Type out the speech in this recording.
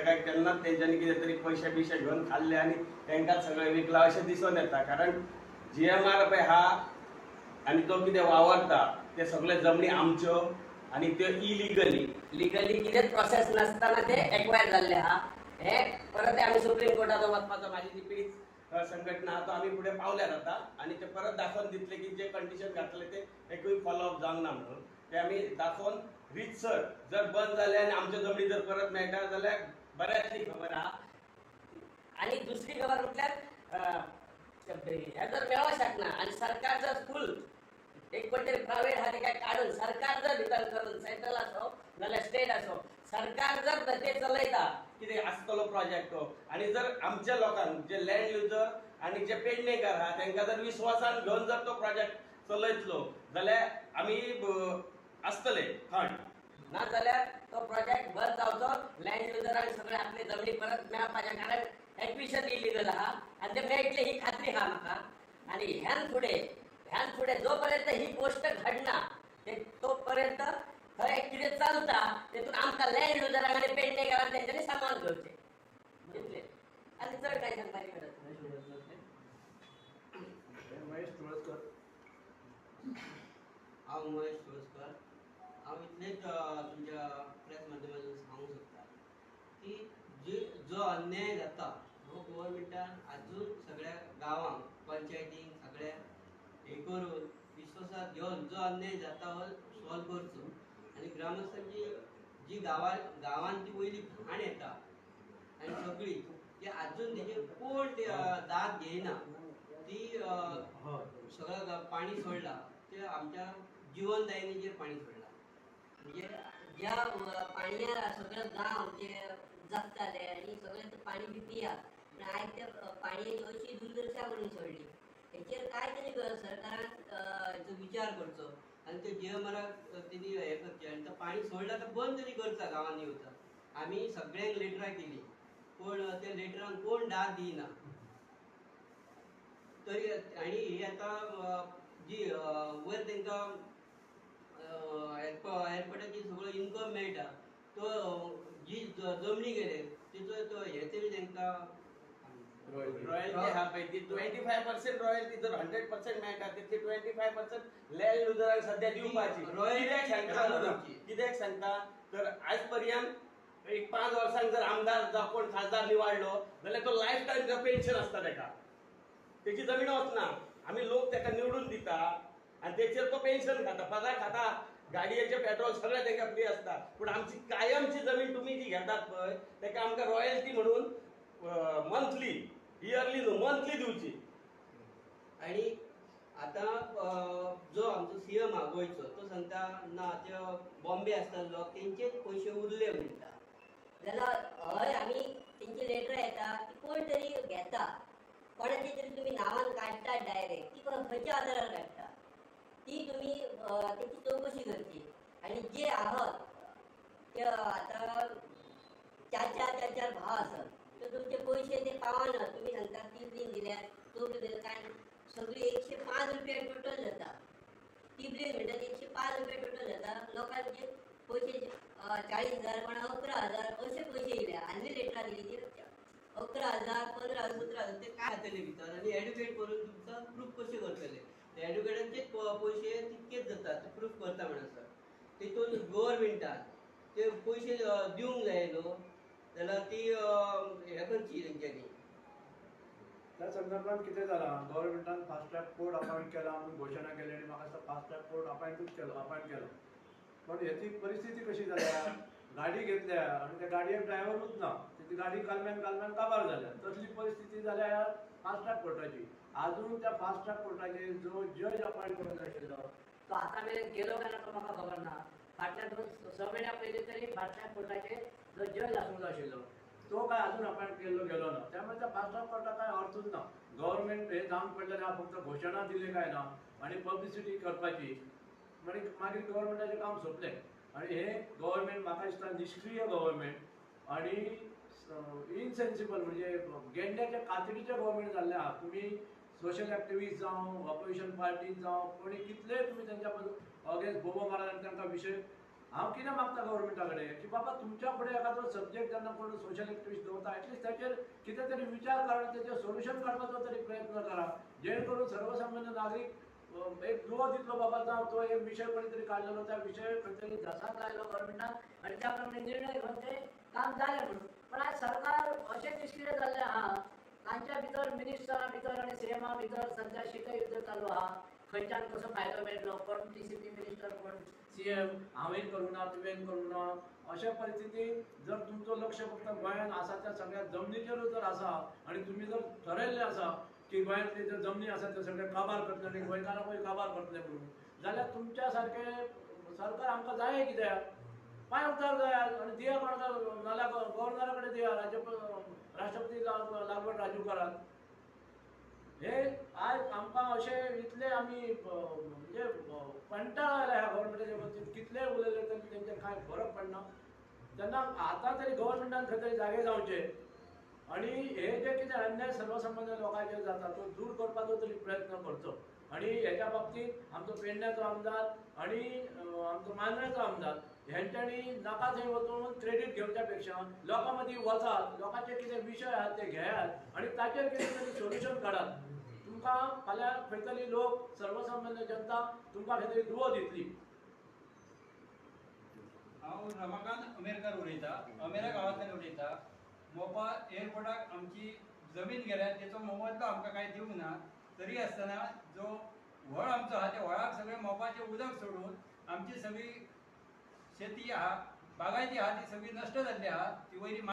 काय केन्नाच तेंच्यांनी कितें तरी पयशे बिशे घेवन खाल्ले आनी तांकां सगळें विकलां अशें दिसून येता. कारण GMR पळय हा आनी तो कितें वावरता ते सगळे जमनी आमच्यो आनी त्यो इलिगली लिगली कितेंच प्रोसेस नासतना ते एक्वायर जाल्ले आहा. हे परत आमी सुप्रीम कोर्टाचो वचपाचो माझी जी पीडित संघटना आहा तो आमी फुडें पावल्यात आतां आनी ते परत दाखोवन दितले की जे कंडिशन घातले ते एकूय फॉलोअप जावंक ना म्हणून ते आमी दाखोवन रितसर जर बंद जाले आनी आमच्या जमनी जर परत मेळटा जाल्यार बऱ्यातली खबर आहा. आनी दुसरी खबर म्हटल्यार हे जर मेळोंक शकना आनी सरकार जर फूल एक कोण तरी प्रायवेट आहा ते काय काडून सरकार जर भितर करून सेंट्रल आसो नाल्यार स्टेट आसो सरकार जर ते चलयता कितें आसतलो प्रोजेक्ट तो आनी जर आमच्या लोकांक जे लँड युजर आनी जे पेडणेकार आहा तांकां जर विश्वासान घेवन जर तो प्रोजेक्ट चलयतलो जाल्यार आमी आसतले थंड, ना जाल्यार तो प्रोजेक्ट बंद जावचो. लँड युजरांक सगळे आपले जमनी परत मेळपाचें, कारण एक्विशन इलिगल आहा आनी ते मेळटले ही खात्री आहा म्हाका. आनी ह्यान फुडें जो पर्यंत ही गोश्ट घडना ते तो पर्यंत थंय कितें चलता तेतून आमकां लँड युजरांक आनी पेडणेकारांक तेंच्यांनी सामान घेवचें तितलें, आनी चड कांय सांगपाची गरज ना. महेश तुळसकर. हांव महेश तुळसकर. हांव इतलेंच तुमच्या प्रेस माध्यमातून सांगूंक सोदता की जो अन्याय जाता हो गव्हर्मेंटान आजून सगळ्या गांवांक पंचायतींक सगळ्या हे करून विश्वासात घेवन जो अन्याय जाता हो सॉल्व करचो. आनी ग्रामस्थांची जी गांवांत ती वयली घाण येता आनी सगळी ती आजून तेजेर कोण दाद घेयना. ती सगळं पाणी सोडलां ते आमच्या जिवनदायिनीचेर पाणी सोडलां. म्हणजे ज्या पाणयार सगळं गांव जे जगताले आनी सगळें पाणी बी पिया, पूण आयज त्या पाणयेची अशी दुर्दशा करून सोडली. हेचेर काय तरी सरकारान हेचो विचार करचो आनी ते GMRक तेणी हें करचें आनी तो पाणी सोडलां तर बंद तरी करता गांवांनी वता. आमी सगळ्यांक लेटरां केली पूण त्या लेटरांक कोण दाद दिना तरी. आनी ही आतां जी वयर तांकां एअरपोर्टाची सगळो इन्कम मेळटा तो जी जमनी गेले तिचो तो हे तरी तांकां रॉयल्टी आहा पळय ती 25% रॉयल्टी जर 100% मेळटा तितली 25% लँड युजरांक सद्या दिवपाची. कित्याक सांगता तर आज पर्यंत एक 5 वर्सांक जर आमदार जावं कोण खासदार निवाडलो जाल्यार तो लायफ टायम पेन्शन आसता ताका, तेची जमीन वचना. आमी लोक ताका निवडून दिता आनी तेचेर तो पेन्शन खाता, पगार खाता, गाडयेचें पेट्रोल सगळें तांकां फ्री आसता. पूण आमची कायमची जमीन तुमी जी घेतात पळय ताका आमकां रॉयल्टी म्हणून मंथली, इयरली न्हू मंथली दिवची. आनी आतां जो आमचो CM आहा गोंयचो तो सांगता ना ते बॉम्बे आसता लोक तेंचेच पयशे उरले म्हणटा. जाल्यार हय आमी तेंची लेटरां येता ती कोण तरी घेता, कोणाची तरी तुमी नांवान काडटा डायरेक्ट, ती खंयच्या आदारार काडटा ती तुमी तेची चवकशी करची. आनी जे आहात ते आतां चार चार चार भाव आसत तर तुमचे पयशे ते पावना. तुमी सांगता 3 दिन दिल्यार चवथी दिल्यार काय सगळी 105 रुपया टोटल जाता. तिबली म्हणटा 105 रुपया टोटल जाता. लोकांचे पयशे 40,000 कोणा 11,000 अशे पयशे येयले. आनी लेटरां दिली ती 11,000 15,000 17,000 ते काय जातले भितर. आनी एडवोकेट करून तुमकां प्रूफ कशें करतले? ते एडवोकेटांचेच पयशे तितकेच जाता ते प्रूफ करता म्हणसर. तितून गव्हर्मेंटान ते पयशे दिवंक जाय न्हू, जाल्यार ती हें करची तेंच्यांनी. त्या संदर्भात कितें जालां, गव्हर्मेंटान फास्ट ट्रॅक कोर्ट अपॉयंट केला म्हणून घोशणा केली आनी म्हाका दिसता फास्ट ट्रॅक कोर्ट अपॉयंटूच केलो, अपॉयंट केलो. पण हेची परिस्थिती कशी जाल्या, गाडी घेतल्या आनी त्या गाडयेक ड्रायव्हरूच ना, ती गाडी कालम्यान कालम्यान काबार जाल्या. तसली परिस्थिती जाल्या ह्या फास्ट ट्रॅक कोर्टाची. आजून त्या फास्ट ट्रॅक कोर्टाचेर जो जज अपॉयंट करूंक जाय आशिल्लो तो आतां मेरेन गेलो काय ना तो म्हाका खबर ना. फाटल्या 2-6 म्हयन्या पयलीं तरी फास्ट ट्रॅक कोर्टाचेर जो जज आसूंक जाय आशिल्लो तो काय अजून अपॉयंट केल्लो गेलो ना. त्यामुळे त्या फास्ट ट्रॅक कोर्टाक काय अर्थूच ना. गव्हर्मेंट हे जावन पडलेलें आहा, फक्त घोशणा दिली काय ना आनी पब्लिसिटी करपाची, मागीर मागीर गव्हर्मेंटाचें काम सोंपलें. आनी हे गव्हर्मेंट म्हाका दिसता निश्क्रीय गव्हर्मेंट आनी इनसेन्सिबल, म्हणजे गेंड्याच्या कातडीचें गव्हर्मेंट जाल्लें आहा. तुमी सोशल एक्टिविस्ट जावं, ऑपोजिशन पार्टी जावं, कोणी कितलेय तुमी तेंच्या अगेन्स्ट बोबो मारात आनी तांकां विशय हांव कितें मागता गव्हर्मेंटा कडेन की बाबा तुमच्या फुडें एखादो सब्जेक्ट जेन्ना कोण सोशल एक्टिविस्ट दवरता एटलिस्ट ताचेर कितें तरी विचार करा, तेचेर सोल्युशन काडपाचो तरी प्रयत्न करा, जेणे करून सर्वसामान्य नागरीक एक दुवो दितलो बाबा जावं तो एक विशय कोणी तरी काडलेलो त्या विशय खंय तरी धसाक लायलो गव्हर्मेंटान आनी त्या प्रमाणे निर्णय घेवन ते काम जालें म्हणून. पण आयज सरकार अशें दीस कितें जाल्लें आहा, तांच्या भितर मिनिस्टरा भितर आनी सीएमा भितर सद्या शीतयुद्ध चालू आहा. खंयच्यान कसो फायदो मेळटलो, कोण टीसीपी मिनिस्टर कोण सीएम, हांवें करूं ना तुवें करूं ना, अशा परिस्थितीत जर तुमचो लक्ष फक्त गोंयांत आसा त्या सगळ्या जमनीचेरूच जर आसा आनी तुमी जर ठरयल्लें आसा की गोंयांतली ज्यो जमनी आसा त्यो सगळे काबार करतले आनी गोंयकारांकूय काबार करतले म्हणून, जाल्यार तुमच्या सारकें सरकार आमकां जाय कित्याक? पांय उतार जाय आनी दिया कोणाक, नाल्यार गव्हर्नरा कडेन दिया, राष्ट्रपती लागवड राजू करात. हे आयज आमकां अशें इतले आमी म्हणजे कंटाळो आयला ह्या गव्हर्मेंटाच्या बाबतींत, कितलेय उलयले तरी तेंचेर कांय फरक पडना. तेन्ना आतां तरी गव्हर्मेंटान खंय तरी जागे जावचे आनी हे जे कितें अन्याय सर्वसामान्य लोकांचेर जाता तो दूर करपाचो तरी प्रयत्न करचो. आनी हेच्या बाबतींत आमचो पेडण्याचो आमदार आनी आमचो मांद्रेचो आमदार हेंच्यांनी नाका थंय वचून क्रेडीट घेवच्या पेक्षा लोकां मदीं वचात, लोकांचे कितें विशय आहात ते घेयात आनी ताचेर कितें तरी सोल्युशन काडात. तुमकां फाल्यां खंय तरी लोक सर्वसामान्य जनता तुमकां खंय तरी दुवो दितली. हांव रमाकांत अमेरकार उलयतां, अमेरा गांवांतल्यान उलयतां. मोपा एअरपोर्टाक आमची जमीन गेल्या तेचो मोबदलो आमकां कांय दिवंक ना, तरी आसतना जो व्हळ आमचो आहा त्या व्हळाक सगळें मोपाचें उदक सोडून आमची सगळी शेती आहा, बागायती आहा ती सगळी नश्ट जाल्ली आहा. ती वयली